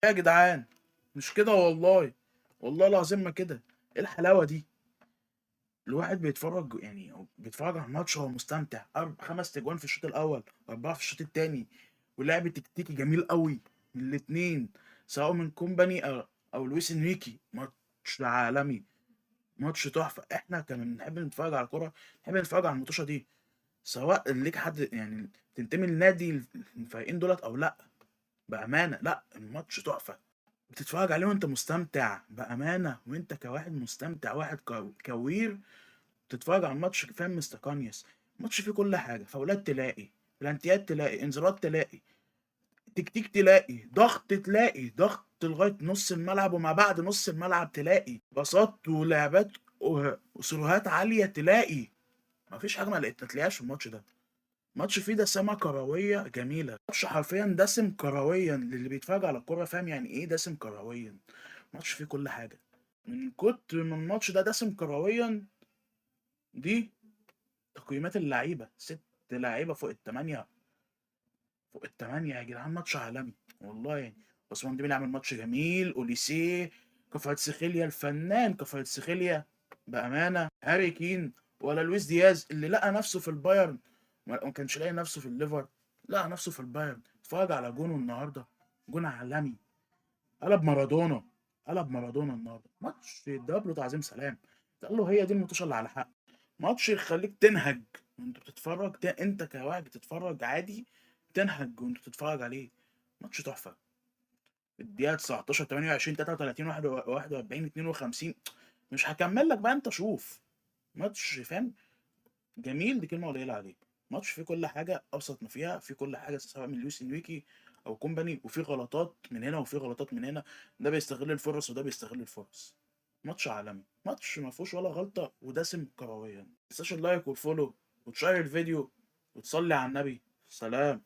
يا جدعان مش كده والله، والله العظيم ما كده. ايه الحلاوة دي؟ الواحد بيتفرج، يعني بيتفرج على الماتش وهو مستمتع. 5 تجوان في الشوط الاول، 4 في الشوط الثاني، ولعب تكتيكي جميل قوي من الاثنين، سواء من كومباني او لويس انريكي. ماتش عالمي، ماتش تحفة. احنا كمان بنحب نتفرج على الكورة، نحب نتفرج على الماتشة دي، سواء ليك حد يعني تنتمي لنادي الفريقين دولت او لا. بامانه لا، الماتش تحفة، بتتفرج عليه وانت مستمتع بامانه، وانت كواحد مستمتع، واحد كوير تتفرج على الماتش فاهم، مستقانيس. الماتش فيه كل حاجة، فاولات تلاقي، بلانتيات تلاقي، انذارات تلاقي، تكتيك تلاقي، ضغط تلاقي، ضغط لغاية نص الملعب وما بعد نص الملعب تلاقي، باصات ولعبات وسروهات عالية تلاقي. مفيش حاجة ما تلاقيهاش في الماتش ده. ماتش فيه دسامه كروية جميلة، ماتش حرفيا دسم كرويا للي بيتفرج على الكورة، فاهم يعني ايه دسم كرويا. ماتش فيه كل حاجة، من كتر ما الماتش ده دسم كرويا. دي تقييمات اللعيبة، 6 لعيبة فوق الثمانية، فوق الثمانية يا جدعان. ماتش عالمي والله يعني. عثمان ديمبلي عمل ماتش جميل، اوليسيه، كفاراتسخيليا الفنان، كفاراتسخيليا بامانه، هاري كين، ولا لويس دياز اللي لقى نفسه في البايرن، ما كانش لاقي نفسه في الليفر، لقى نفسه في البايرن. اتفرج على جونة النهارده، جون عالمي، قلب مارادونا، قلب مارادونا النهارده. ماتش يتضرب له تعظيم سلام، تقول له هي دي الماتش اللي على حق. ماتش يخليك تنهج وانت بتتفرج، انت كواحد بتتفرج عادي تنهج وانت بتتفرج عليه. ماتش تحفة. الدقيقة 19، 28، 33، 41، 52، مش هكمل لك بقى، انت شوف. ماتش فاهم جميل، دي كلمة قليله عليه. ماتش فيه كل حاجة، ابسط ما فيها في كل حاجة، سواء من لويس انريكي او كومباني، وفي غلطات من هنا وفي غلطات من هنا، ده بيستغل الفرص وده بيستغل الفرص. ماتش عالمي، ماتش ما فيهوش ولا غلطه، ودسم كرويا. ما تنساش ال like وال follow وتشير الفيديو وتصلي على النبي. سلام.